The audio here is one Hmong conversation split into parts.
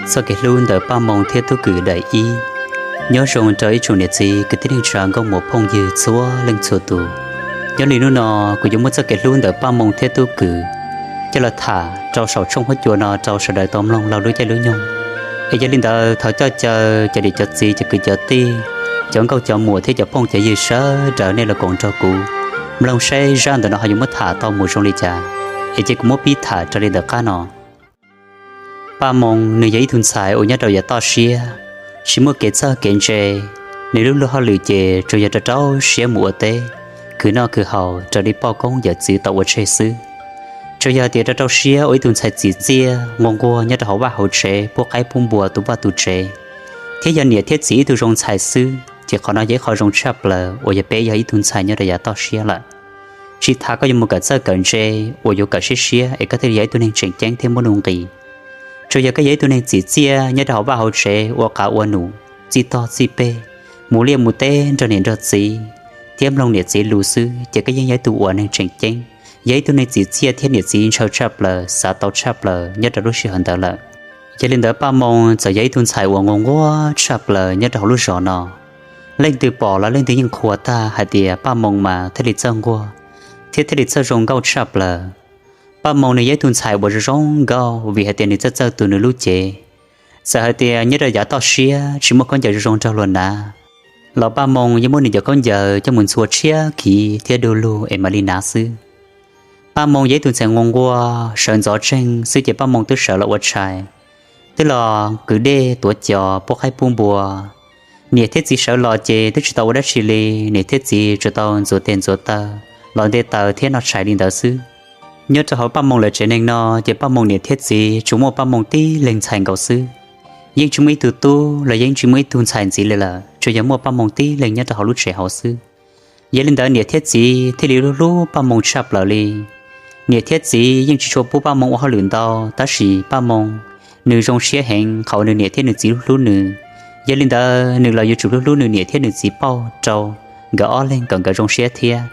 Txoj kev hlub ntawm Paj Moo thiab Tub Kws daim ib. Nyob zoo rau ib tsoom niam txiv kwv tij neej tsa nkauj muam phooj ywg txhua leej txhua tus. Nyob li hnub no, kuv yuav muab txoj kev hlub ntawm Paj Moo thiab Tub Kws coj los tham rau saum tshooj huab cua no rau sawv daws tau mloog laug lub caij lub nyoog. Es yog li ntawd thov coj caw cov niam cov txiv, cov kwv cov tij, cov nkauj cov muam thiab cov phooj cov ywg sawv daws nej los koom nrog kuv mloog saib zaj ntawm no ho yuav muab tham tau mus zoo li cas. Es cia kuv muab pib tham raws li ntawm qab no. Paj Moo nws yog ib tug ntxhais uas nyob rau yav toj siab, tsis muaj kev txawj kev ntse. Nws lub luag hauj lwm ces tsuas yog rau rau siab mus ua teb, khwv noj khwv haus raws li poj koob yawm txwv tau ua tseg xwb. Tsuas yog tias rau rau siab ua ib tug ntxhais txim txiaj nquag nquag nyob rau hauv vaj hauv tsev, pub qaib pub npua tu vaj tu tsev, thiab yog niam thiab txiv ib tug zoo ntxhais xwb, ces qhov no yog ib qho zoo tshaj plaws uas yog peb yog ib tug ntxhais nyob rau yav toj siab lawm. Tsis tas koj yuav mus kawm txawj kawm ntse uas yuav kawm siab siab es koj thiaj li yog ib tug neeg tseem ceeb thiab muaj nuj nqis. Tsuas yog koj yog ib tug neeg txim txiaj nyob rau hauv vaj hauv tsev ua qav ua num, txij tog txij peg, mus liaj mus teb nrog niam nrog txiv, thiab mloog niam txiv lus xwb ces koj yeej yog ib tug uas neeg tseem ceeb, yog ib tug neeg txim txiaj thiab niam txiv ntshaw tshaj plaws, xav tau tshaj plaws nyob rau lub sij hawm ntawd lawm. Yog li ntawd Paj Moo txawm yog ib tug ntxhais uas nquag nquag tshaj plaws nyob rau hauv lub zos no. Leej twg pom los leej twg yeej qhuas tag hais tias Paj Moo mas thiaj li txawj nquag thiab thiaj li txawj zoo nkauj tshaj plaws. Paj Moo nws yog ib tug ntxhais uas zoo zoo nkauj vim hais tias nws txawj txawj tu nws lub cev. Txawm hais tias nyob rau yav toj siab tsis muaj khaub ncaws zoo zoo nrog luag hnav los Paj Moo yeej muab nws cov khaub ncaws coj mus ntxhua tshiab khiv thiab du lug es mam li hnav xwb. Paj Moo yog ib tug ntxhais nquag nquag, sawv ntxov tseeg xwb ces Paj Moo twb sawv los ua tshais, twb los kwv dej tuav cos pub qaib pub npua. Niam thiab txiv sawv los ces twb tsis tau ua dab tsi li, niam thiab txiv tsuas tau ntxuav tes ntxuav taw, los nte taws thiab noj tshais li ntawd xwb. Nyob rau hauv Paj Moo lawv tsev neeg no ces Paj Moo niam thiab txiv tsuas muaj Paj Moo tib leeg ntxhais nkaus xwb. Yeej tsis muaj ib tug tub los yeej tsis muaj ib tug ntxhais ntxiv li lawm, tsuas yog muaj Paj Moo tib leeg nyob rau hauv lub tsev hauv xwb. Yog li ntawd niam thiab txiv thiaj li hlub hlub Paj Moo tshaj plaws li. Niam thiab txiv yeej tsis tshua pub Paj Moo ua hauj lwm ntau, tab sis Paj Moo nws zoo siab heev qhov uas nws niam thiab nws txiv hlub hlub nws. Yog li ntawd nws los yuav tsum hlub hlub nws niam thiab nws txiv pauj rau nkawd ob leeg kom nkawd zoo siab thiab.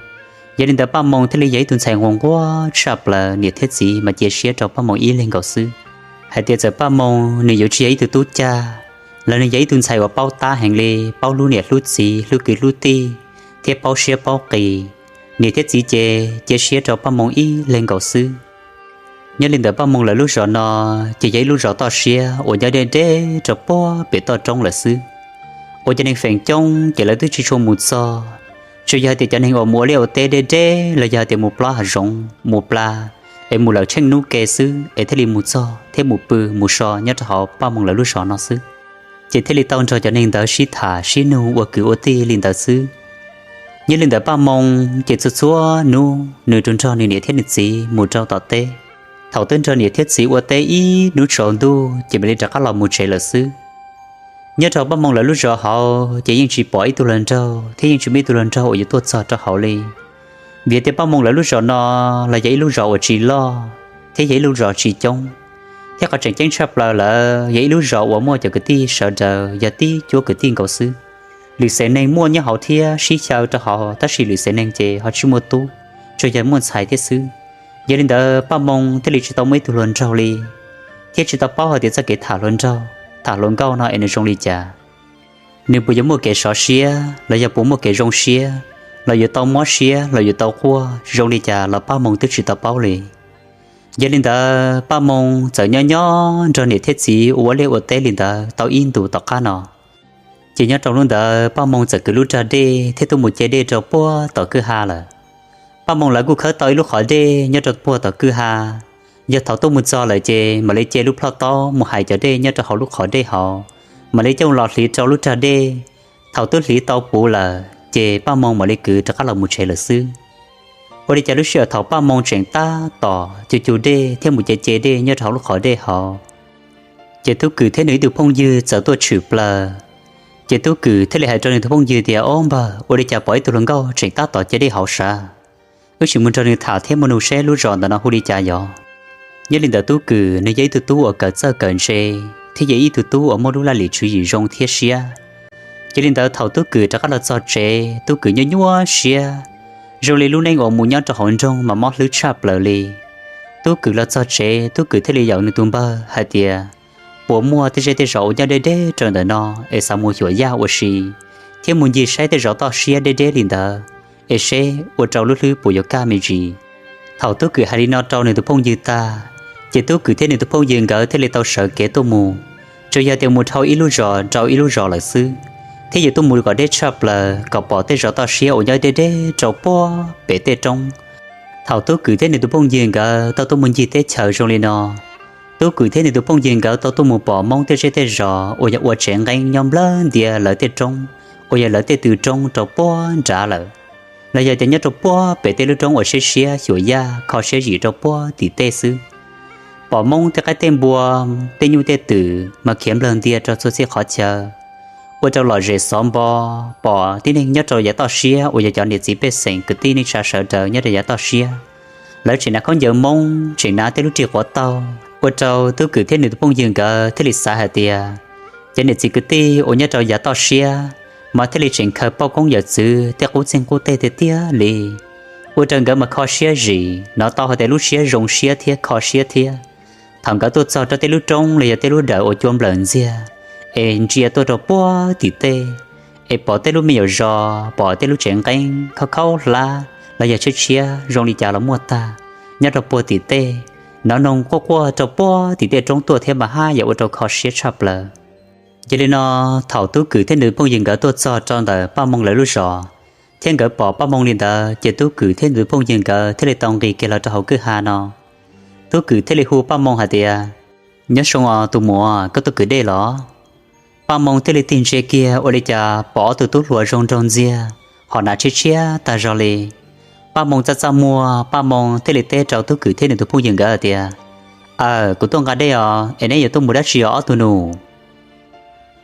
Yog li ntawd Paj Moo thiaj li yog ib tug ntxhais nquag nquag tshaj plaws, niam thiab txiv mas cia siab rau Paj Moo ib leeg nkaus xwb. Hais tias txawm Paj Moo nws yuav tsis yog ib tug tub cag los nws yog ib tug ntxhais uas paub tab heev li, paub hlub niam hlub txiv, hlub kwv hlub tij, thiab paub siab paub qis. Niam thiab txiv ces cia siab rau Paj Moo ib leeg nkaus xwb. Nyob li ntawd Paj Moo lawv lub zos no ces yog ib lub zos toj siab uas nyob deb deb rau puag pem toj roob lawm xwb. Ua cov neeg feem coob ces lawv twb tsis tshua mus txog. Tsuas yog hais tias cov neeg uas mus ua liaj ua teb deb deb los yog hais tias mus plob hav zoov mus pla, es mus lawm tsheej hnub ke xwb es thiaj li mus txog thiab mus pw mus so nyob rau hauv Paj Moo lawv lub zos no xwb, ces thiaj li tau nrog cov neeg ntawd sib tham sib nug ua kwv ua tij li ntawd xwb. Nyob li ntawd Paj Moo ces txhua txhua hnub nws rov nrog nws niam thiab nws txiv mus rau tom teb. Thaum twb nrog niam thiab txiv ua teb ib hnub tsaus ntuj ces mam li rov qab los mus tsev lawm xwb. Nyob rau Paj Moo lawv lub zos hauv ces yeej tsis pom ib tug hluas thiab yeej tsis muaj ib tug hluas nraug uas yuav tuaj txog rau hauv li. Vim tias Paj Moo lawv lub zos no los yog ib lub zos uas tsis loj thiab yog ib lub zos tsis coob, thiab qhov tseem ceeb tshaj plaws lawm yog ib lub zos uas muaj cov kwv tij sawv daws yog tib cuab kwv tij nkaus xwb. Lwm xeem neeg muaj nyob hauv thiab sib xyaw rau hauv, tab sis lwm xeem neeg ces ho tsis muaj tub, tsuas yog muaj ntxhais thiab xwb. Yog li ntawd Paj Moo thiaj li tsis tau muaj ib tug hluas nraug li, thiab tsis tau paub hais tias txoj kev tham hluas nraug, tham hluas nkauj no es nws zoo li cas. Nws puas yuav muaj kev sov siab los yog puas muaj kev zoo siab, los yuav tau mob siab los yuav tau quaj zoo li cas los Paj Moo twb tsis tau paub li. Yog li ntawd Paj Moo txawm nyob nyob nrog niam thiab txiv ua liaj ua teb li ntawd tau ib ntus tom qab no, ces nyob rau hnub ntawd Paj Moo txawm kwv lub rag dej thiab tuaj mus ce dej rau puag tom kwj ha lawm. Paj Moo lawv kuj khawb tau ib lub qhov dej nyob rau puag tom kwj ha. Yog thaum tuaj mus txog lawm ces mam li ce lub plhoj taub mus hais cov dej nyob rau hauv lub qhov dej hauv, mam li coj los hliv rau lub rag dej. Thaum twb hliv tau puv lawm ces Paj Moo mam li kwv rov qab los mus tsev lawm xwb. Ua li cas lub sij hawm thaum Paj Moo tseem tab tom cug cug dej thiab mus ce ce dej nyob rau hauv lub qhov dej hauv, ces Tub Kws thiab nws ib tug phooj ywg txawm tuaj tshwm plaws. Ces Tub Kws thiaj li hais rau nws tus phooj ywg tias, Ob npawg, ua li cas pom ib tug hluas nkauj tseem tab tom ce dej hauv sav? Wb sim mus nrog nws tham thiab mus nug seb lub zos ntawm no hu li cas yog. Nyob li ntawd Tub Kws nws yog ib tug tub uas kawm txawj kawm ntse, thiab yog ib tug tub uas muaj lub laj lim tswv yim zoo thiab siab. Yog li ntawd thaum Tub Kws rov qab los txog tsev, Tub Kws nyuaj nyuaj siab, zoo li lub neej uas mus nyob rau hauv nroog mas mob hlwb tshaj plaws li. Tub Kws los txog tsev, Tub Kws thiaj li yaum nws tus npawg hais tias, puas muaj tej zej tej zos uas nyob deb deb rau ntawm no es xav mus xyuas yaj ua si, thiab mus ncig saib tej zos toj siab deb deb li ntawd, es seb ua rau lub hlwb puas yuav kaj me ntsis. Thaum Tub Kwm hais li no rau nws tus phooj ywg tag, ces Tub Kwm thiab nws tus phooj ywg nkawd thiaj li tau sawv kev tuaj mus. Tsuas yog tias mus dhau ib lub zos rau ib lub zos lawm xwb, thiab yuav tuaj mus kom deb tshaj plaws kom pom tej zos toj siab uas nyob deb deb rau puag pem tej roob. Thaum Tub Kwm thiab nws tus phooj ywg nkawd tau tuaj mus ncig teb chaws zoo li no, Tub Kwm thiab nws tus phooj ywg nkawd tau tuaj mus pom Hmoob tej zej tej zos uas yog ua tsev nqeeb nyob nplawg ntiav lawv tej roob, uas yog lawv tej tw roob rau puag nrad lawm, los yog tias nyob rau puag pem tej lub roob uas siab siab xyuas yaj kho siab zim rau puag tim tej xwb. Pom Hmoob tej qaib tej npua, tej nyuj tej twm mas khiav nplawg ntiav rau txhua txhia qhov chaw, ua rau lom zem xov npo. Pom tib neeg nyob rau yav toj siab uas yog cov niam txiv pej xeem kwv tij neej tsa sawv daws nyob rau yav toj siab, lawv tseem hnav khaub ncaws Hmoob, tseem hnav tej lub rig quav tauj, ua rau Tub Kwm thiab nws tus phooj ywg nkawd thiaj li xav hais tias, cov niam txiv kwv tij uas nyob rau yav toj siab mas thiaj li tseem khaws poj koob yawm txwv tej qub txeeg qub teg tiag tiag li, ua rau nkawd mas kho siab zim, hnov tau hais tias lub siab zoo siab thiab kho siab thiab. Thaum nkawd tuaj txog rau tej lub roob los yog tej lub dawm uas cua nplawm ntxiag, es ntsia tuaj rau puag tim tej, es pom tej lub me nyuam zos, pom tej lub tsev nqeeb khaub khaub hlab los yog tshiab tshiab zoo li cas los muaj tag, nyob rau puag tim tej, hnov noog quaj quaj rau puag tim tej roob tuaj thiab mas haj yam ua rau kho siab tshaj plaws. Yog li no, thaum Tub Kwm thiab nws phooj ywg nkawd tuaj txog rau ntawm Paj Moo lawv lub zos, thiab nkawd pom Paj Moo li ntawd, ces Tub Kwm thiab nws phooj ywg nkawd thiaj li tau nqis kiag los rau hauv kwj ha no. Tub Kwm thiaj li hu Paj Moo hais tias, nyob zoo os tus muam, koj tuaj kwv dej los? Paj Moo thiaj li tig ntsia kiag ua li cas pom ob tug tub hluas zoo nraug ntxiag, ho hnav tshiab tshiab tag zog li. Paj Moo txaj txaj muag, Paj Moo thiaj li teb rau Tub Kwm thiab nws tus phooj ywg nkawd hais tias, aw, kuv tuaj nqa dej os, es neb yuav tuaj mus dab tsi os ob tug nus?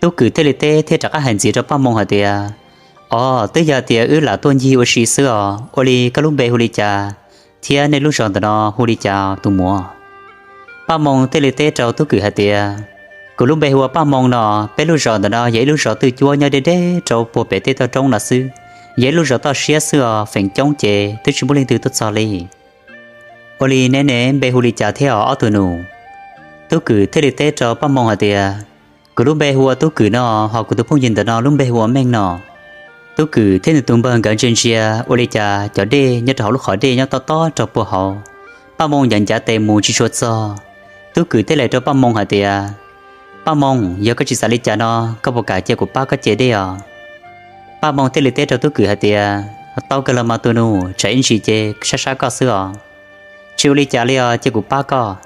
Tub Kwm thiaj li teb thiab rov qab hais ntxiv rau Paj Moo hais tias, os, twb yog tias wb lam tuaj ncig ua si xwb os, ua li koj lub npe hu li cas, thiab nej lub zos ntawm no hu li cas tus muam? Paj Moo thiaj li teb rau Tub Kwm hais tias, kuv lub npe hu ua Paj Moo no, peb lub zos ntawm no yog ib lub zos twj cuab nyob deb deb rau puag pem tej toj roob no xwb, yog ib lub zos toj siab xwb os, feem coob ces twb tsis muaj leej twg tuaj txog li. Ua li neb ne npe hu li cas thiab os ob tug nus? Tub Kwm thiaj li teb rau Paj Moo hais tias, kuv lub npe hu ua Tub Kwm no, ho kuv tus phooj ywg ntawm no lub npe hu ua Meej no. Tub Kwm thiab nws tus npawg nkawd ntsia ntsia ua li cas cov dej nyob rau hauv lub qhov dej nyob tob tob rau puag hauv. Paj Moo ncav ncav tes mus tsis tshua txog. Tub Kwm thiaj li hais rau Paj Moo hais tias, Paj Moo, yog koj tsis xav li cas no, koj puas kam cia kuv pab koj ce dej os? Paj Moo thiaj li teb rau Tub Kwm hais tias, tau kawg los mas tus nus, tsam ib ntsis ces sab sab koj xwb os. Tsis ua li cas li os, cia kuv pab koj.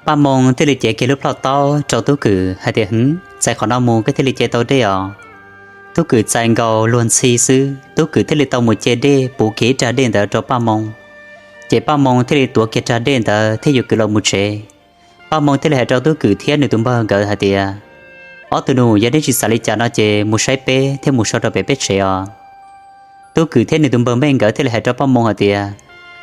Paj Moo thiaj li cev kiag lub plhaub taub rau Tub Kwm hais tias, hwv, txais qhov no mus koj thiaj li ce tau dej os. Tub Kwm txais nkaus luag ntxhi xwb, Tub Kwm thiaj li tau mus ce dej puv kiag ib rag dej ntawd rau Paj Moo. Ces Paj Moo thiaj li tuav kiag rag dej ntawd thiab yuav kwv los mus tsev. Paj Moo thiaj li hais rau Tub Kwm thiab nws tus npawg nkawd hais tias, ob tug nus, yog neb tsis xav li cas no ces mus saib peb thiab mus so rau pem peb tsev os. Tub Kwm thiab nws tus npawg Meej nkawd thiaj li hais rau Paj Moo hais tias,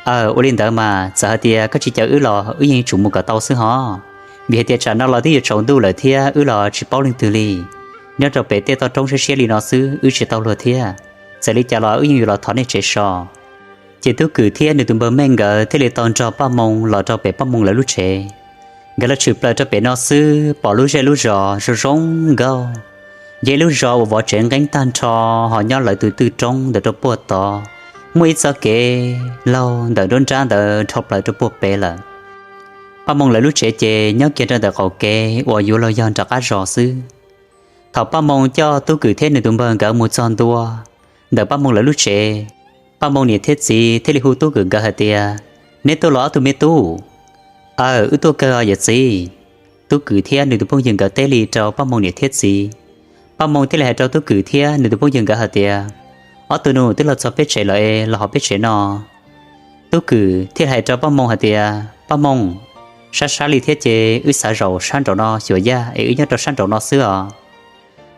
aw, ua li ntawd mas txawm hais tias koj tsis caw wb los wb yeej yuav tsum mus kom tau xwb hos, vim hais tias tsam no los twb yuav tsaus ntuj lawm thiab wb los tsis paub leej twg li. Nyob rau pem tej toj roob siab siab li no xwb wb tsis tau luag thiab. Txawm li cas los wb yeej yuav los thov nej tsev so. Ces Tub Kwm thiab nws tus npawg Meej nkawd thiaj li tau nrog Paj Moo los rau pem Paj Moo lawv lub tsev. Nkawd los tshwm plaws rau pem no xwb pom lub zej lub zos zoo zoo nkauj. Yog ib lub zos uas vov tsev nqeeb tag nrho, ho nyob lawv tus twj roob ntawm rau puag tod. Muaj ib txoj kev laug ntawm nruab nrab ntawd dhau plaws rau puag pem lawm. Paj Moo lawv lub tsev ces nyob kiag rau ntawm qaum kev uas yuav los yog nram qab zos xwb. Thaum Paj Moo coj Tub Kwm thiab nws tus npawg nkawd mus txog ntua ntawm Paj Moo lawv lub tsev, Paj Moo niam thiab txiv thiaj li hu Tub Kwm nkawd hais tias, neb tuaj los ob tug me tub? Aw, wb tuaj kawg os yawm txiv. Tub Kwm thiab nws tus phooj ywg nkawd teb li rau Paj Moo niam thiab txiv. Paj Moo thiaj li hais rau Tub Kwm thiab nws tus phooj ywg nkawd hais tias, ob tug nus, twb los txog peb tsev lawm es los hauv peb tsev no. Tub Kwm thiaj li hais rau Paj Moo hais tias, Paj Moo, sab sab li thiab ces wb xav zaum sab nraum no xyuas yaj es wb nyob rau sab nraum no xwb os.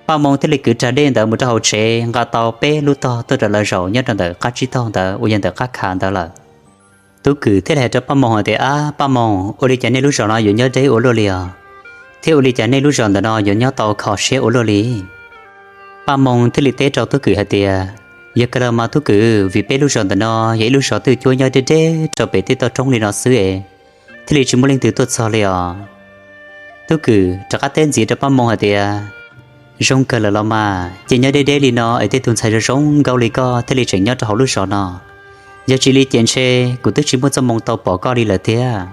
Paj Moo thiaj li kwv rag dej ntawd mus rau hauv tsev nqa tau peb lub tog tuaj rau lawv zaum nyob rau ntawm qab tsib taug ntawd uas yog ntawm qab khav ntawd lawm. Tub Kwm thiaj li hais rau Paj Moo hais tias, ab Paj Moo, ua li cas nej lub zos no yuav nyob deb ua luaj li os? Thiab ua li cas nej lub zos ntawm no yuav nyob tau kho siab ua luaj li? Paj Moo thiaj li teb rau Tub Kwm hais tias, yog kawg los mas Tub Kwm, vim peb lub zos ntawm no yog ib lub zos twj cuab nyob deb deb rau pem tej toj roob li no xwb es thiaj li tsis muaj leej twg tuaj txog li os. Tub Kwm rov qab teb ntxiv rau Paj Moo hais tias, Zoo kawg lawm los mas, ces nyob deb deb li no es tej tug ntxhais zoo zoo nkauj li koj thiaj li tseem nyob rau hauv lub zos no. Yog tsis li ces ntshe kuv twb tsis muaj txoj moo tau pom koj li lawm thiab.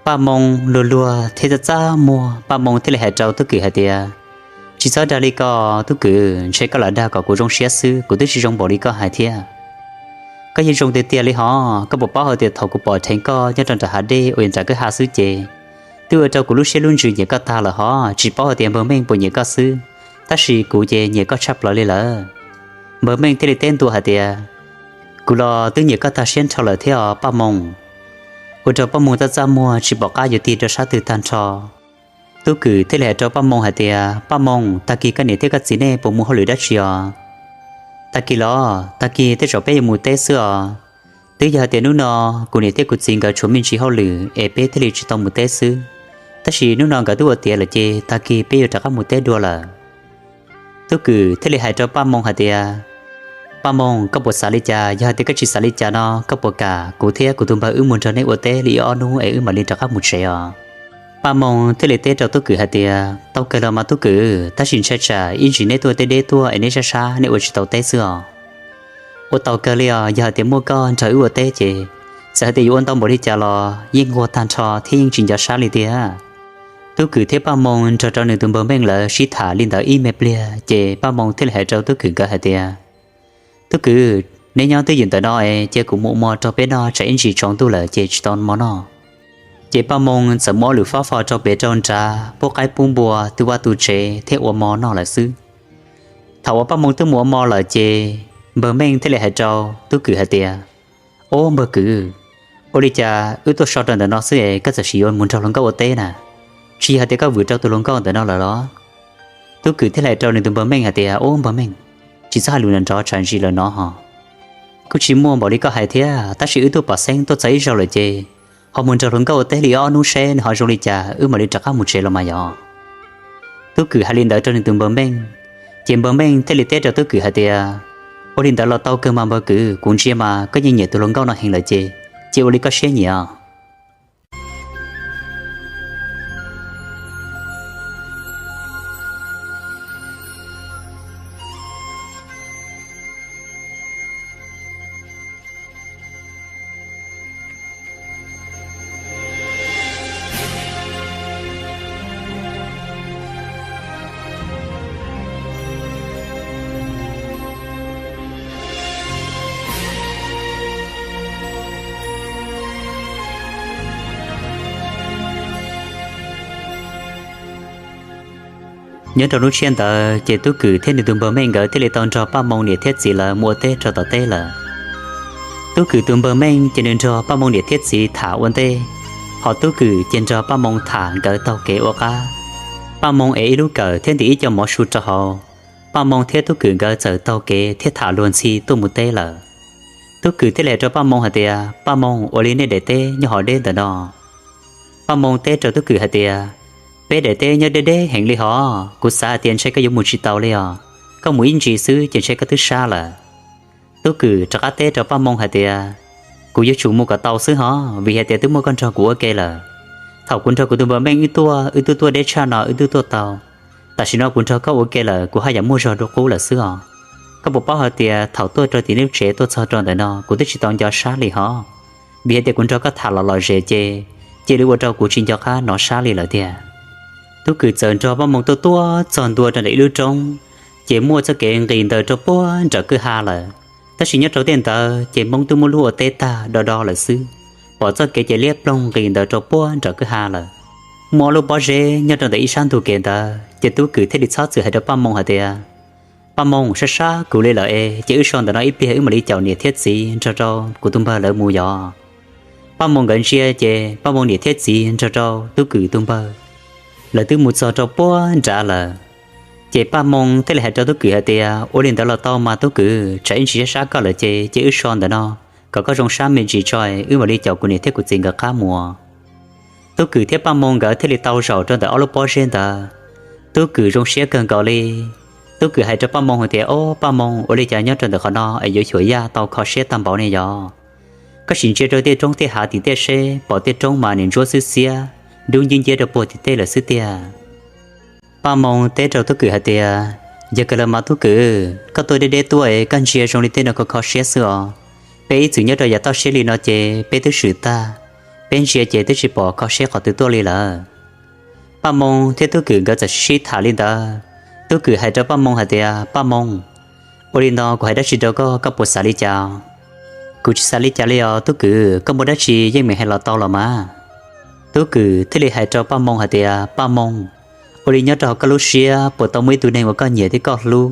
Paj Moo luag luag thiab txaj txaj muag, Paj Moo thiaj li hais rau Tub Kwm hais tias, Tsis txhob dag li ko, Tub Kwm, ntshe koj lam dag kom kuv zoo siab xwb, kuv twb tsis zoo npaum li koj hais thiab. Koj yeej zoo tiag tiag li hos, koj puas paub hais tias thaum kuv pom dheev koj nyob rau nram hav dej uas nram kwj ha xwb ces twb ua rau kuv lub siab lub ntsws nyiam koj tag lawm hos, tsis paub hais tias npawg Meej puas nyiam koj xwb, tab sis kuv ces nyiam koj tshaj plaws li lawm. Npawg Meej thiaj li teb ntua hais tias, Kuv los twb nyiam koj tag siab nrho lawm thiab os Paj Moo. Ua rau Paj Moo txaj txaj muag tsis pom qab yuav tig rau sab twg tag nrho. Tub Kwm thiaj li hais rau Paj Moo hais tias, Paj Moo, tag kis koj niam thiab koj txiv nej puas mus hauj lwm dab tsi os? Tag kis los? Tag kis tej zaum peb yuav mus teb xwb os. Twb yog hais tias hnub no kuv niam thiab kuv txiv nkawd tshuav me ntsis hauj lwm es peb thiaj li tsis tau mus teb xwb. Tab sis hnub no nkawd twb ua tiav lawm ces tag kis peb yuav rov qab mus teb dua lawm. Tub Kwm thiaj li hais rau Paj Moo hais tias, Paj Moo, koj puas xav li cas? Yog hais tias koj tsis xav li cas no koj puas kam kuv thiab kuv tus npawg wb mus nrog nej ua teb li ib ob hnub es wb mam li rov qab mus tsev os? Paj Moo thiaj li teb rau Tub Kwm hais tias, Tau kawg los mas Tub Kwm, tab sis ntshai tsam ib ntsis neb tuaj teb deb tuaj es neb sab sab nej ua tsis tau teb xwb os. Ua tau kawg li os, yog hais tias muaj koj nrog wb ua teb ces txawm hais tias yuav ua ntau npaum li cas los yeej nquag tag nrho thiab yeej tsis nco sab li tiag. Tub Kwm thiab Paj Moo nrog rau nws tus npawg Meej lawv sib tham li ntawd ib me pliag ces Paj Moo thiaj li hais rau Tub Kwm nkawd hais tias, Tub Kwm, neb nyob twj ywm ntawm no es cia kuv mus ua mov rau peb noj, tsam ib ntsis tsaus ntuj lawm ces tsis tau mov noj. Ces Paj Moo txawm muab ob lwm fab fo rau pem rau nrad, pub qaib pub npua, tu vaj tu tsev thiab ua mov noj lawm xwb. Thaum uas Paj Moo twb mus ua mov lawm ces npawg Meej thiaj li hais rau Tub Kwm hais tias, Ob npawg Kwm, ua li cas wb tuaj so rau ntawm no xwb es koj txawm sim yuav mus nrog hluas nkauj ua teb na? Tsis yog hais tias koj vwm rau tus hluas nkauj ntawm no lawm los? Tub Kwm thiaj li hais rau nws tus npawg Meej hais tias, Ob npawg Meej, tsis txhob hais lus nrov nrov tsam ntsis lawm no hos. Kuj tsis muaj npaum li koj hais thiab, tab sis wb tuaj pom xeeb tuaj txog ib zaug lawm ces ho mus nrog hluas nkauj ua teb li ob hnub seb nws ho zoo li cas wb mam li rov qab mus tsev los mas yog. Tub Kwm hais li ntawd rau nws tus npawg Meej, ces npawg Meej thiaj li teb rau Tub Kwm hais tias, Ua li ntawd los tau kawg mas npawg Kwm, kuv ntsia mas koj yeej nyiam tus hluas nkauj no heev lawm ces cia ua li koj siab nyiam os. Nyob rau lub tshiab ntawd ces Tub Kwm thiab nws tus npawg Meej nkawd thiaj li tau nrog Paj Moo niam thiab txiv lawv mus ua teb rau tom teb lawm. Tub Kwm tus npawg Meej ces nws nrog Paj Moo niam thiab txiv tham ua ntej, ho Tub Kwm ces nrog Paj Moo tham nkawd taug kev ua qab. Paj Moo ev ib lub kawm thiab ntim ib co mov su rau hauv. Paj Moo thiab Tub Kwm nkawd txawm taug kev thiab tham luag ntxhi tuaj mus teb lawm. Tub Kwm thiaj li hais rau Paj Moo hais tias, Paj Moo, ua li nej daim teb nyob hov deb ntawm no? Paj Moo teb rau Tub Kwm hais tias, Peb daim teb nyob deb deb heev li hov, kuv xav hais tias ntshe koj yuav mus tsis taus li os. Koj mus ib ntsis xwb ces ntshe koj twb sab lawm. Tub Kwm rov qab teb rau Paj Moo hais tias, Kuv yuav tsum mus kom tau xwb hov, vim hais tias twb muaj koj nrog kuv ua ke lawm. Thaum kuv nrog kuv tus npawg Meej wb tuaj, wb twb tuaj deb tshaj no wb twb tuaj tau. Tam sim no kuv nrog koj ua ke lawm kuv haj yam muaj zog dua qub lawm xwb os. Koj puas paub hais tias thaum tuaj rau tim nej lub tsev tuaj txog rau ntawm no kuv twb tsis tau nco sab li hov, vim hais tias kuv nrog koj tham los lom zem ces cia li ua rau kuv tsis nco qab hnov sab li lawm tiag. Tub Kwm txawm nrog Paj Moo tuaj tuaj txog ntua rau ntawm ib lub roob, ces muaj txoj kev nqis ntawd rau puag nram kwj ha lawm. Tab sis nyob rau tej ntawd ces Hmoob twb muab lub ua teb tag do do lawm xwb, pom txoj kev ces liab ploog nqis ntawd rau puag nram kwj ha lawm. Muaj ob lub pob zeb nyob rau ntawm ib sab ntug kev ntawd, ces Tub Kwm thiaj li txhob txwm hais rau Paj Moo hais tias, Paj Moo, sab sab kuv li lawm es ces wb so ntawm no ib pliag wb mam li caum niam thiab txiv nrog rau kuv tus npawg lawv mus yos. Paj Moo nkawd ntsia ces Paj Moo niam thiab txiv nrog rau Tub Kwm tus npawg lawv twb mus txog rau puag nrad lawm. Ces Paj Moo thiaj li hais rau Tub Kwm hais tias, Ua li ntawd los tau mas Tub Kwm, tsam ib ntsis sab sab koj lawm ces ces wb so ntawm no kom koj zoo sab me ntsis tso wb mam li caum kuv niam thiab kuv txiv nkawd qab mus. Tub Kwm thiab Paj Moo nkawd thiaj li tau zaum rau ntawm ob lub pob zeb ntawd. Tub Kwm zoo siab kawg nkaus li. Tub Kwm hais rau Paj Moo hais tias, Ob Paj Moo, ua li cas nyob rau ntawm qhov no es yuav xyuam yaj tau kho siab tag npaum ne yog? Koj sim ntsia rau tej roob tej hav tim tej seb pom tej roob mas nim ntsuab xwb xiab, dub nciab nciab rau puag tim tej lawm xwb tiag. Paj Moo teb rau Tub Kwm hais tias, Yog kawg los mas Tub Kwm, koj tuaj deb deb tuaj es koj ntsia zoo li tej no kho kho siab xwb os. Peb ib txwm nyob rau yav toj siab li no ces peb twb swm tag, peb ntsia ces twb tsis pom kho siab qhov twg tuaj li lawm. Paj Moo thiab Tub Kwm nkawd txawm sib sib tham li ntawd. Tub Kwm hais rau Paj Moo hais tias, Paj Moo, ua li no kuv hais dab tsi rau koj, koj puas xav li cas? Kuv tsis xav li cas li os Tub Kwm, koj muaj dab tsi yeej meem hais los tau los mas. Tub Kwm thiaj li hais rau Paj Moo hais tias, Paj Moo, ua li nyob rau hauv koj lub siab puas tau muaj ib tug neeg uas koj nyiam thiab koj hlub?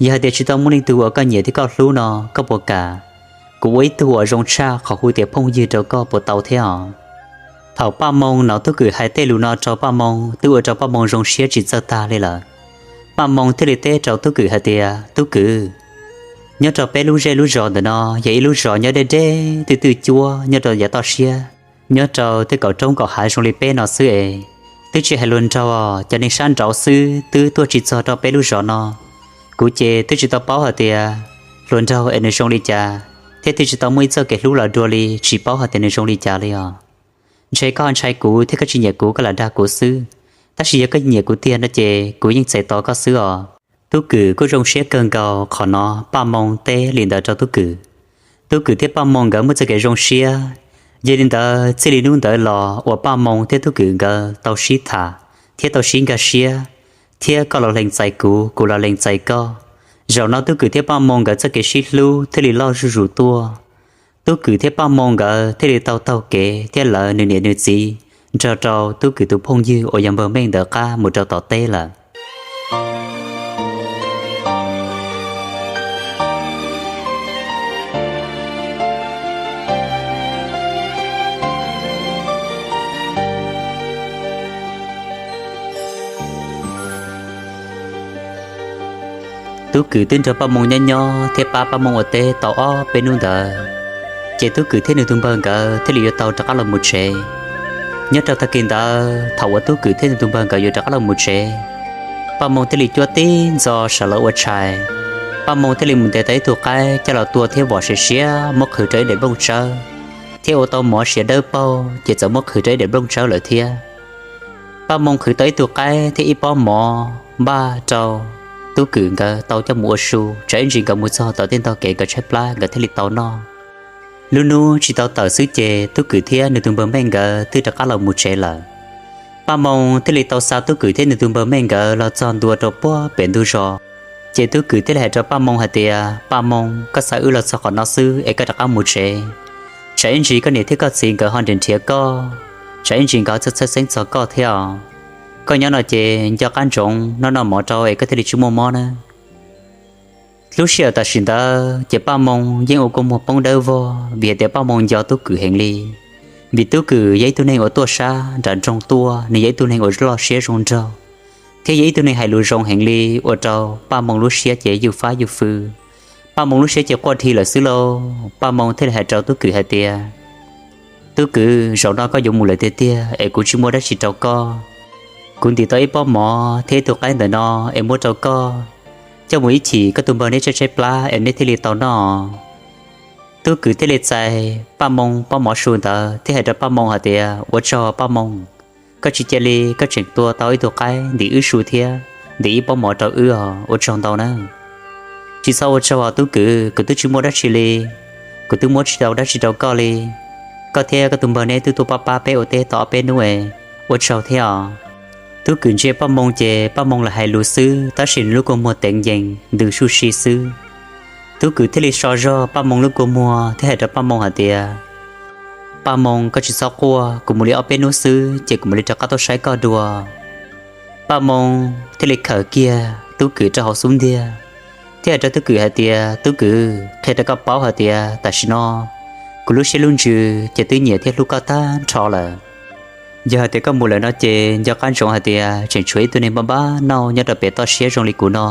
Yog hais tias tsis tau muaj leej twg uas koj nyiam thiab koj hlub no, koj puas kam kuv ua ib tug uas zoo tshaj qhov hu tias phooj ywg rau koj puas tau thiab os? Thaum Paj Moo hnov Tub Kwm hais tej lus no rau Paj Moo twb ua rau Paj Moo zoo siab tsis txawj tag li lawm. Paj Moo thiaj li teb rau Tub Kwm hais tias, Tub Kwm, nyob rau peb lub zej lub zos ntawm no yog ib lub zos nyob deb deb twj twj cuab nyob rau yav toj siab, nyob rau tej kaum roob kaum hav zoo li peb no xwb es, twb tsis hais hluas nraug, cov neeg sab nraud xwb twb tuaj tsis txog rau peb lub zos no. Kuv ces twb tsis tau paub hais tias hluas nraug es nws zoo li cas, thiab twb tsis tau muaj ib txoj kev hlub los dua li, tsis paub hais tias nws zoo li cas li os. Ntshe koj ntshai kuv thiab koj tsis nyiam kuv koj lam dag kuv xwb, tab sis yog koj nyiam kuv tiag no ces kuv yeej txais tos koj xwb os. Tub Kwm kuj zoo siab kawg nkaus qhov no Paj Moo teb li ntawd rau Tub Kwm. Tub Kwm thiab Paj Moo nkawd muaj txoj kev zoo siab. Yog li ntawd txij li hnub ntawd los uas Paj Moo thiab Tub Kwm nkawd tau sib tham thiab tau sib nkag siab, thiab koj los lees txais kuv, kuv los lees txais koj, zaum no Tub Kwm thiab Paj Moo nkawd txoj kev sib hlub thiaj li loj zuj zus tuaj. Tub Kwm thiab Paj Moo nkawd thiaj li tau taug kev thiab lawv nws niam nws txiv nrog rau Tub Kwm tus phooj ywg uas yog npawg Meej ntawd qab mus rau tom teb lawm. Tub Kwm twb nrog Paj Moo nyob nyob thiab pab Paj Moo ua teb tau ob peb hnub ntawd, ces Tub Kwm thiab nws tus npawg nkawd thiaj li yuav tau rov qab los mus tsev. Nyob rau tag kis ntawd thaum uas Tub Kwm thiab nws tus npawg nkawd yuav rov qab los mus tsev, Paj Moo thiaj li cuab tib ntxo sawv los ua tshais. Paj Moo thiaj li mus ntes tau ib tug qaib coj los tua thiab vom siav siav muab qhwv rau ib daim nplooj tsawb, thiab ua tau mov siav dawb paug ces txawm muab qhwv rau ib daim nplooj tsawb lawm thiab. Paj Moo qhwv tau ib tug qaib thiab ib pob mov npaj rau Tub Kwm nkawd tau coj mus ua su, tsam ib ntsis nkawd mus txog tom tej ntog kev nkawd tshaib plab nkawd thiaj li tau noj. Lub hnub tsis tau tawm xwb ces Tub Kwm thiab nws tus npawg Meej nkawd twb rov qab los mus tsev lawm. Paj Moo thiaj li tau xa Tub Kwm thiab nws tus npawg Meej nkawd los txog ntua rau puag pem ntug zos. Ces Tub Kwm thiaj li hais rau Paj Moo hais tias, Paj Moo, koj xa wb los txog qhov no xwb es koj rov qab mus tsev, tsam ib ntsis koj niam thiab koj txiv nkawd ho nrhiav nrhiav koj, tsam ib ntsis nkawd ho txhawj txhawj xeeb txog koj thiab os. Koj nyob no ces nco qab ntsoov noj noj mov rau es koj thiaj li tsis muaj mob nawb. Lub sij hawm tam sim ntawd ces Paj Moo yeej ua kua muag poob dawb vog vim hais tias Paj Moo nco Tub Kwm heev li. Vim Tub Kwm yog ib tug neeg uas tuaj sab nram nroog tuaj, nws yog ib tug neeg uas loj siab zoo nraug, thiab yog ib tug neeg hais lus zoo heev li, ua rau Paj Moo lub siab ces ywj fab ywj fwj. Paj Moo lub siab ces quaj dhi lawm xwb lauj. Paj Moo thiaj li hais rau Tub Kwm hais tias, Tub Kwm, zaum no koj yuav mus lawm tiag tiag es kuv tsis muaj dab tsi rau koj. Kuv ntim tau ib pob mov thiab ib tug qaib ntawm no es muab rau koj, coj mus ib chim koj tus npawg neb tshaib tshaib plab es neb thiaj li tau noj. Tub Kwm thiaj li txais Paj Moo pob mov su ntawd thiab hais rau Paj Moo hais tias, Ua tsaug Paj Moo, koj tsis cia li, koj tseem tua tau ib tug qaib ntim wb su thiab ntim ib pob mov rau wb os, ua tsaug ntau nawb. Tsis txhob ua tsaug os Tub Kwm, kuv twb tsis muaj dab tsi li, kuv twb muab tsis tau dab tsi rau koj li. Koj thiab koj tus npawg neb twb tuaj pab pab peb ua teb tau ob peb hnub es, ua tsaug thiab os. Tub Kwm ntsia Paj Moo ces Paj Moo lam hais lus xwb tab sis nws lub kua muag teev yees ntws suj si xwb. Tub Kwm thiaj li so zog Paj Moo lub kua muag thiab hais rau Paj Moo hais tias, Paj Moo, koj tsis txhob quaj, kuv mus li ob peb hnub xwb ces kuv mam li rov qab tuaj saib koj dua. Paj Moo thiaj li khawm kiag Tub Kwm rau hauv xub ntiag thiab hais rau Tub Kwm hais tias, Tub Kwm, qhia rau koj paub hais tias tam sim no kuv lub siab lub ntsws ces twb nyiam thiab hlub koj tag nrho lawm. Yog hais tias koj mus lawm no ces nco qab ntsoov hais tias tseem tshuav ib tug neeg npaj npab nauj nyob rau pem toj siab zoo li kuv no,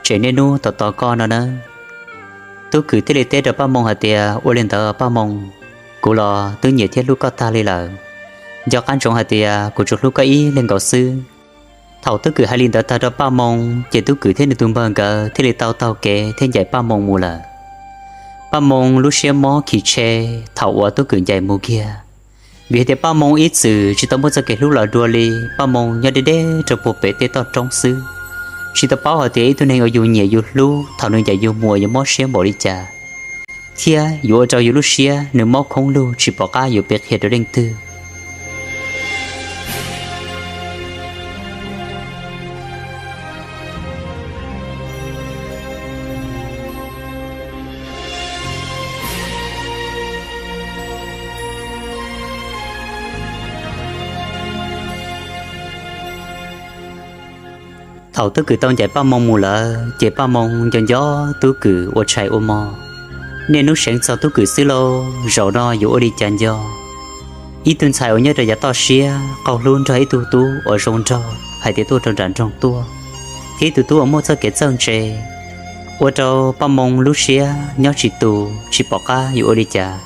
tseem niaj hnub tos tos koj no nawb. Tub Kwm thiaj li teb rau Paj Moo hais tias, Ua li ntawd Paj Moo, kuv los twb nyiam thiab hlub koj tag li lawm. Nco qab ntsoov hais tias kuv tsuas hlub koj ib leeg nkaus xwb. Thaum Tub Kwm hais li ntawd tag rau Paj Moo ces Tub Kwm thiab nws tus npawg nkawd thiaj li tau taug kev thiab ncaim Paj Moo mus lawm. Paj Moo lub siab mob khis tshe thaum uas Tub Kwm ncaim mus kiag. Vim hais tias Paj Moo ib txwm tsis tau muaj txoj kev hlub los dua li, Paj Moo nyob deb deb rau puag pem tej toj roob xwb, tsis tau paub hais tias ib tug neeg uas yus nyiam yus hlub thaum nws ncaim yus mus yuav mob siab npaum li cas, thiab yuav ua rau yus lub siab nws mob khoob lug tsis pom qab yuav piav qhia rau leej twg. Thaum Tub Kwm tau ncaim Paj Moo mus lawm ces Paj Moo nco nco Tub Kwm ua tshais ua hmo, niaj hnub seev txog Tub Kwm xwb lauj, zaum no yuav ua li cas nco. Ib tug ntxhais uas nyob rau yav toj siab qaug hlub nrog ib tug tub uas zoo nraug hais tias tuaj rau nram nroog tuaj, thiab ib tug tub uas muaj txoj kev txawj ntse, ua rau Paj Moo lub siab nyob tsis tus tsis pom qab yuav ua li cas.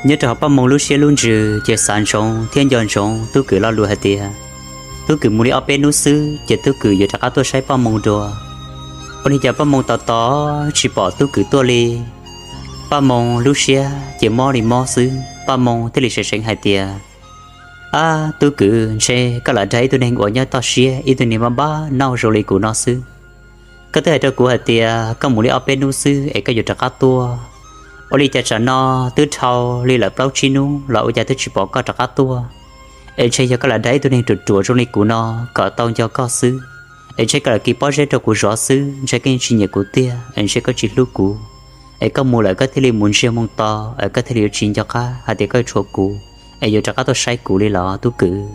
Nyob rau hauv Paj Moo lub siab lub ntsws ces xav ntsoov thiab nco ntsoov Tub Kwm lo lus hais tias, Tub Kwm mus li ob peb hnub xwb ces Tub Kwm yuav rov qab tuaj saib Paj Moo dua. Ua li cas Paj Moo tos tos tsis pom Tub Kwm tuaj li. Paj Moo lub siab ces mob li mob xwb, Paj Moo thiaj li seev seev hais tias, Ab Tub Kwm, ntshe koj lam dag ib tug neeg uas nyob toj siab, ib tug neeg npab npab nauj zoo li kuv no xwb. Koj twb hais rau kuv hais tias koj mus li ob peb hnub xwb es koj yuav rov qab tuaj. Ua li cas tsam no twb dhau li lawm plaub tsib hnub los ua cas twb tsis pom koj rov qab tuaj? Es ntshe yog koj lam dag ib tug neeg ruam ruam zoo li kuv no kom tau nco koj xwb. Es ntshe koj lam kis pob zeb rau kuv zov xwb, ntshe koj yeej tsis nyiam kuv tiag, es ntshe koj tsis hlub kuv. Es koj mus lawm koj thiaj li mus ntsiag moo to, es koj thiaj li yuav tsis nco qab hais tias koj tshuav kuv, es yuav rov qab tuaj saib kuv li los Tub Kwm?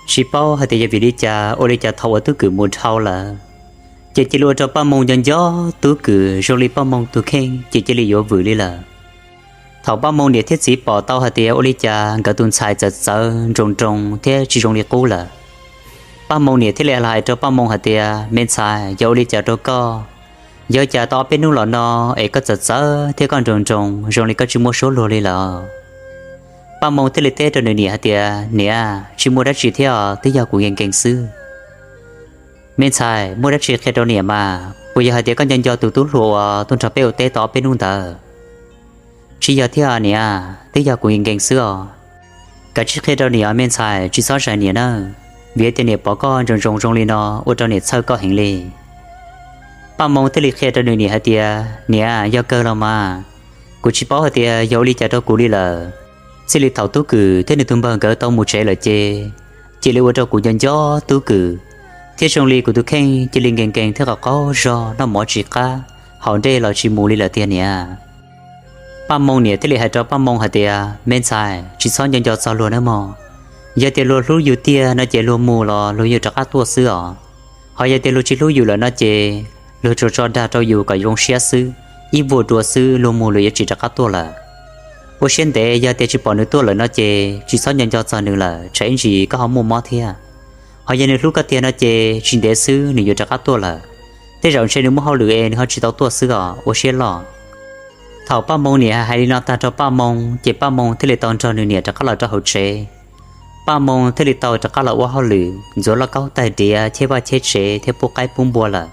Tsis paub hais tias yog vim li cas ua li cas thaum uas Tub Kwm mus dhau lawm, ces cia li ua rau Paj Moo nco nco Tub Kwm zoo li Paj Moo tus kheej ces cia li yuav vwm li lawm. Thaum Paj Moo niam thiab txiv pom tau hais tias ua li cas nkawd tus ntxhais txawm txawv nroos nroos thiab tsis zoo li qub lawm, Paj Moo niam thiaj li los hais rau Paj Moo hais tias, Me ntxhais, yog ua li cas rau koj? Yog cas tau ob peb hnub los no es koj txawv txawv thiab koj nroos nroos zoo li koj tsis muaj suab luag li lawm? Paj Moo thiaj li teb rau nws niam hais tias, Niam, tsis muaj dab tsi thiab os, twb yog kuv nkees nkees xwb. Me ntxhais, muaj dab tsi qhia rau niam mas, puas yog hais tias koj nco nco tus tub hluas uas tuaj nrog peb ua teb tau ob peb hnub ntawd? Tsis yog thiab niam, twb yog kuv nkees nkees xwb os. Kav tsij qhia rau niam os me ntxhais, tsis txhob zais niam nawb, vim tias niam pom koj nroos nroos zoo li no ua rau niam txhawj koj heev li. Paj Moo thiaj li qhia rau nws niam hais tias, Niam, yog kawg los mas, kuv tsis paub hais tias yog ua li cas rau kuv li lawm. Txij li thaum Tub Kwm thiab nws tus npawg nkawd tau mus tsev lawm ces, cia li ua rau kuv nco nco Tub Kwm, thiab zoo li kuv tus kheej cia li nkees nkees thiab qaug qaug zog, noj mov tsis qab, haus dej los tsis mus li lawm tiag niam. Paj Moo niam thiaj li hais rau Paj Moo hais tias, Me ntxhais, tsis txhob nco nco txog luag nawb mog. Yog tias luag hlub yus tiag no ces luag mus los luag yuav rov qab tuaj xwb os. Ho yog tias luag tsis hlub yus lawm no ces luag tsuas tso dag rau yus kom zoo siab xwb, ib vuag dua xwb luag mus luag yuav tsis rov qab tuaj lawm. Ua siab ntev, yog tias tsis pom nws tuaj lawm no ces tsis txhob nco nco txog nws lawm, tsam ib ntsis koj ho muaj mob thiab. Ho yog nws hlub koj tiag no ces tsis ntev xwb nws yuav rov qab tuaj lawm. Tej zaum ntshe nws muaj hauj lwm es nws ho tsis tau tuaj xwb os, ua siab loj. Thaum Paj Moo niam hais li no tag rau Paj Moo ces Paj Moo thiaj li tau nrog nws niam rov qab los rau hauv tsev. Paj Moo thiaj li tau rov qab los ua hauj lwm ntxuav lauj kaub tais diav, cheb vaj cheb tsev thiab pub qaib pub npua lawm.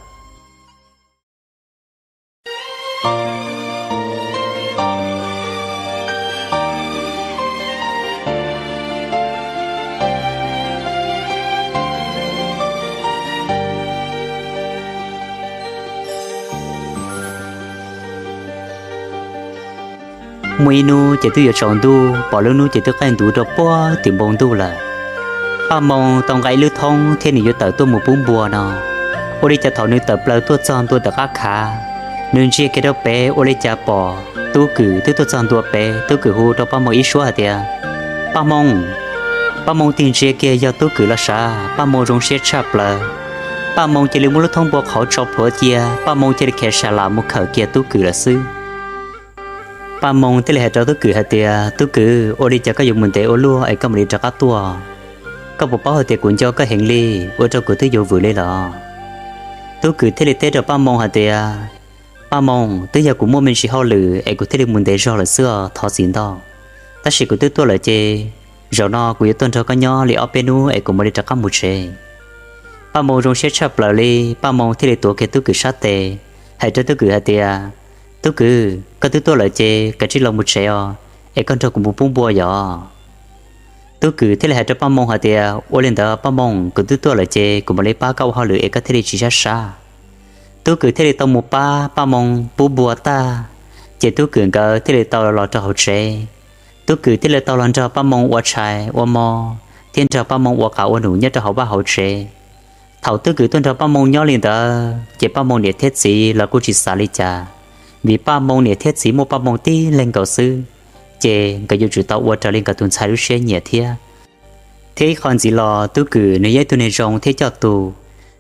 Muaj ib hnub ces twb yuav tsaus ntuj, pom lub hnub ces twb qaij ntuv rau puag tim npoo ntuj lawm. Paj Moo tau nqa ib lub thoob thiab nws yuav tawm tuaj mus pub npua no, ua li cas thaum nws tawm plaws tuaj txog ntua tom qab khav, nws ntsia kiag rau pem ua li cas pom Tub Kwm twb tuaj txog ntua pem. Tub Kwm hu rau Paj Moo ib suab hais tias, Paj Moo! Paj Moo tig ntsia kiag yog Tub Kwm los sav, Paj Moo zoo siab tshaj plaws. Paj Moo cia li muab lub thoob npua qhauv tso plhuav cia, Paj Moo cia li khiav sa lam mus khawm kiag Tub Kwm lawm xwb. Paj Moo thiaj li hais rau Tub Kwm hais tias, Tub Kwm, ua li cas koj yuav mus ntev ua luaj es koj mam li rov qab tuaj? Koj puas paub hais tias kuv nco koj heev li, ua rau kuv twb yuav vwm li los? Tub Kwm thiaj li teb rau Paj Moo hais tias, Paj Moo, twb yog kuv muaj me ntsis hauj lwm es kuv thiaj li mus ntev zog lawm xwb os, thov txim ntau. Tab sis kuv twb tuaj lawm ces, zaum no kuv yuav tuaj nrog koj nyob li ob peb hnub es kuv mam li rov qab mus tsev. Paj Moo zoo siab tshaj plaws li, Paj Moo thiaj li tuav kiag Tub Kwm sab tes, hais rau Tub Kwm hais tias, Tub Kwm, koj twb tuaj lawm ces kav tsij los mus tsev os, es koj nrog kuv mus pub npua yom. Tub Kwm thiaj li hais rau Paj Moo hais tias, Ua li ntawd Paj Moo, kuv twb tuaj lawm ces kuv mam li pab koj ua hauj lwm es koj thiaj li tsis sab sab. Tub Kwm thiaj li tau mus pab Paj Moo pub npua tag, ces Tub Kwm nkawd thiaj li tau los rau hauv tsev. Tub Kwm thiaj li tau los nrog Paj Moo ua tshais ua hmo, thiab nrog Paj Moo ua qav ua num nyob rau hauv vaj hauv tsev. Thaum Tub Kwm tuaj nrog Paj Moo nyob li ntawd ces Paj Moo niam thiab txiv los kuj tsis xav li cas, vim Paj Moo niam thiab txiv muaj Paj Moo tib leeg nkaus xwb, ces nkawd yuav tsum tau ua raws li nkawd tus ntxhais lub siab nyiam thiab. Thiab ib qho ntxiv los Tub Kwm nws yog ib tug neeg zoo thiab coj tus,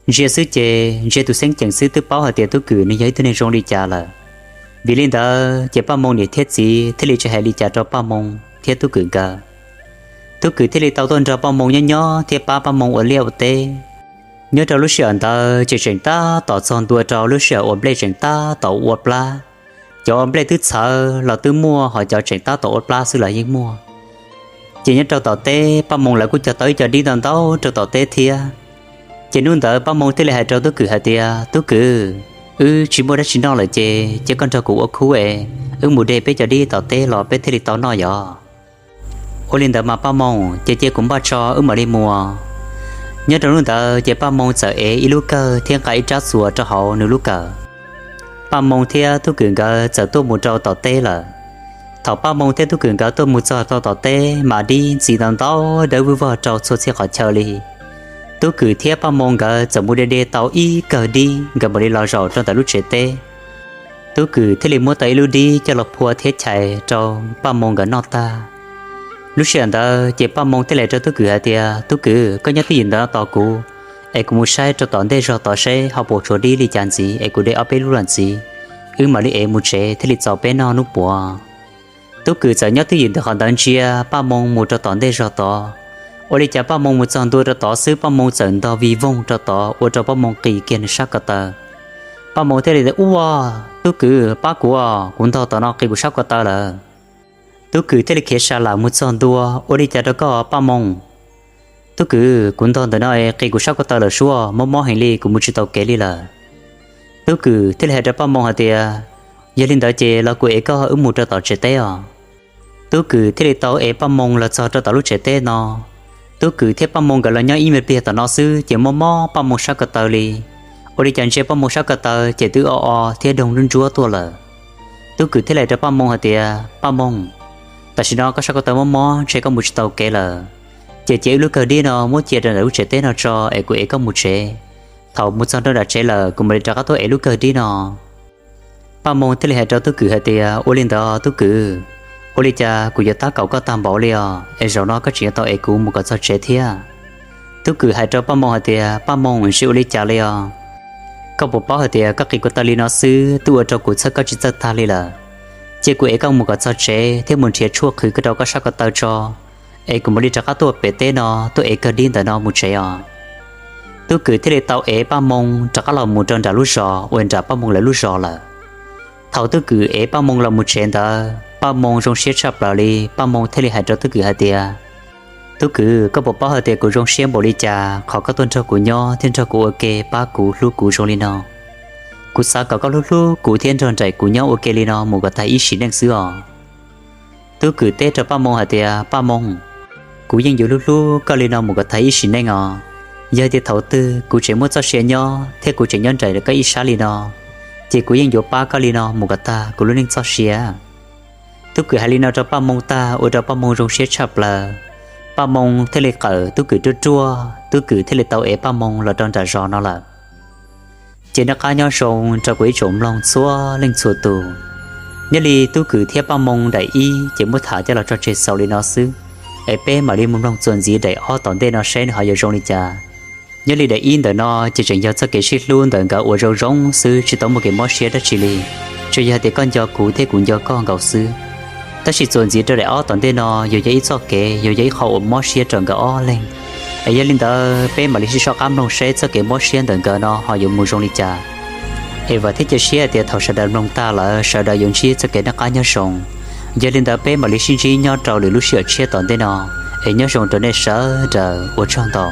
ntsia xwb ces ntsia tus xeeb ceem xwb twb paub hais tias Tub Kwm nws yog ib tug neeg zoo li cas lawm. Vim li ntawd ces Paj Moo niam thiab txiv thiaj li tsis hais li cas rau Paj Moo thiab Tub Kwm nkawd. Tub Kwm thiaj li tau tuaj nrog Paj Moo nyob nyob thiab pab Paj Moo ua liaj ua teb. Nyob rau lub sij hawm ntawd ces tseem tab tom txog ntua rau lub sij hawm uas nplej tseem tab tom ua plab. Cov uas nplej twb txhawv los twb muaj, ho cov tseem tab tom ua plab xwb los yeej muaj. Ces nyob rau tom teb Paj Moo lawv kuj cog tau ib co dib ntau ntau rau tom teb thiab. Ces hnub ntawd Paj Moo thiaj li hais rau Tub Kwm hais tias, Tub Kwm, wb tsis muaj dab tsi noj lawm ces cia koj nrog kuv ua khub es wb mus de peb cov dib tom teb los peb thiaj li tau noj yom. Ua li ntawd mas Paj Moo, ces cia kuv npaj tso wb mam li mus. Nyob rau hnub ntawd ces Paj Moo txawm ev ib lub kawg thiab nqa ib rab txuas rau hauv nws lub kawm. Paj Moo thiab Tub Kwm nkawd txawm tuaj mus rau tom teb lawm. Thaum Paj Moo thiab Tub Kwm nkawd tuaj mus txog rau tom teb mas dib ntxi ntau ntau dawb vog vog rau txhua txhia qhov chaw li. Tub Kwm thiab Paj Moo nkawd txawm mus de de tau ib kawg dib nkawd mam li los zaum rau ntawm lub tsev teb. Tub Kwm thiaj li muab tau ib lub dib coj los phua thiab chais rau Paj Moo nkawd noj tag. Lub sij hawm ntawd ces Paj Moo thiaj li hais rau Tub Kwm hais tias, Tub Kwm, koj nyob twj ywm ntawm no tos kuv, es kuv mus saib rau tom ntej zog tod seb ho puas tshuav dib li cas ntxiv es kuv de ob peb lub los ntxiv, wb mam li ev mus tsev thiaj li txaus peb noj hnub puav. Tub Kwm txawm nyob twj ywm ntawm qhov ntawd ntsia Paj Moo mus rau tom ntej zog tod. Ua li cas Paj Moo mus txog ntua rau tod xwb Paj Moo txawm ntog vig voog rau tod ua rau Paj Moo qis kiag nws sab ko taw. Paj Moo thiaj li tias, Ua, Tub Kwm, pab kuv os, kuv ntog tom no qis kuv sab ko taw lawm. Tub Kwm thiaj li khiav sa lam mus txog ntua, Ua li cas rau koj Paj Moo? Tub Kwm, kuv ntog ntawm no qis kuv sab ko taw lawm sub, mob mob heev li, kuv mus tsis tau kev li lawm. Tub Kwm thiaj li hais rau Paj Moo hais tias, Yog li ntawd ces los kuv ev koj wb mus rau tom tsev teb os. Tub Kwm thiaj li tau ev Paj Moo los txog rau tom lub tsev teb no. Tub Kwm thiab Paj Moo nkawd los nyob ib me pliag tom no xwb ces mob mob Paj Moo sab ko taw li. Ua li cas ntsia Paj Moo sab ko taw ces twb o o thiab doog ntsuab tuaj lawm. Tub Kwm thiaj li hais rau Paj Moo hais tias, Paj Moo, tam sim no koj sab ko taw mob mob ntshe koj mus tsis tau kev lawm. Ces cia wb lub kawg dib no muab cia rau ntawm lub tsev teb no tso es kuv ev koj mus tsev. Thaum mus txog rau nram tsev lawm kuv mam li rov qab tuaj ev lub kawg dib no. Paj Moo thiaj li hais rau Tub Kwm hais tias, Ua li ntawd Tub Kwm, ua li cas kuv yuav tab kaum koj tag npaum li os, es zaum no koj tseem yuav tau ev kuv mus kom txog tsev thiab. Tub Kwm hais rau Paj Moo hais tias, Paj Moo, tsis ua li cas li os. Koj puas paub hais tias koj qis ko taw li no xwb twb ua rau kuv txhawj koj tsis txawj tag li lawm. Cia kuv ev koj mus kom txog tsev thiab mus nrhiav tshuaj qhwv koj rau koj sab ko taw tso, es kuv mam li rov qab tuaj pem teb no tuaj ev kawg dib ntawm no mus tsev os. Tub Kwm thiaj li tau ev Paj Moo rov qab los mus rau nram lub zos uas nram Paj Moo lawv lub zos lawm. Thaum Tub Kwm ev Paj Moo los mus tsev ntawd Paj Moo zoo siab tshaj plaws li, Paj Moo thiaj li hais rau Tub Kwm hais tias, Tub Kwm, koj puas paub hais tias kuv zoo siab npaum li cas qhov koj tuaj nrog kuv nyob thiab nrog kuv ua ke pab kuv hlub kuv zoo li no. Kuv xav kom koj hlub hlub kuv thiab nrog nraim kuv nyob ua ke li no mus kom tag ib sim neej xwb os. Tub Kwm teb rau Paj Moo hais tias, Paj Moo, kuv yeej yuav hlub hlub koj li no mus kom tag ib sim neej os. Yog tias thaum twg kuv tseem muaj txoj sia nyob thiab kuv tseem nyob nraim koj ib sab li no, ces kuv yeej yuav pab koj li no mus kom tag kuv lub neej txoj sia. Tub Kwm hais li no rau Paj Moo tag ua rau Paj Moo zoo siab tshaj plaws. Paj Moo thiaj li qawm Tub Kwm ruaj ruaj, Tub Kwm thiaj li tau ev Paj Moo los rau nram zos no lawm. Ces noj qab nyob zoo rau kuv ib tsoom mloog txhua leej txhua tus. Nyob li Tub Kwm thiab Paj Moo daim ib ces muab tham coj los tso tseg xaus li no xwb, es peb mam li mus mloog txuas ntxiv daim ob tom ntej no seb nws ho yuav zoo li cas. Nyob li daim ib ntawm no ces tseem yog txoj kev sib hlub ntawm nkawd uas zoo zoo xwb tsis tau muaj kev mob siab dab tsi li, tsuas yog tias koj nco kuv thiab kuv nco koj nkaus xwb. Tab sis txuas ntxiv rau daim ob tom ntej no yuav yog ib txoj kev, yuav yog ib qho uas mob siab rau nkawd ob leeg. Es yog li ntawd peb mam li sib soj qab mloog seb txoj kev mob siab ntawm nkawd no ho yuav mus zoo li cas. Es vam thiab cia siab tias thaum sawv daws mloog tag lawm sawv daws yuav ntsib txoj kev noj qab nyob zoo. Yog li ntawd peb mam li sib ntsib nyob rau lwm lub sij hawm tshiab tom ntej no, es nyob zoo rau nej sawv daws, ua tsaug ntau.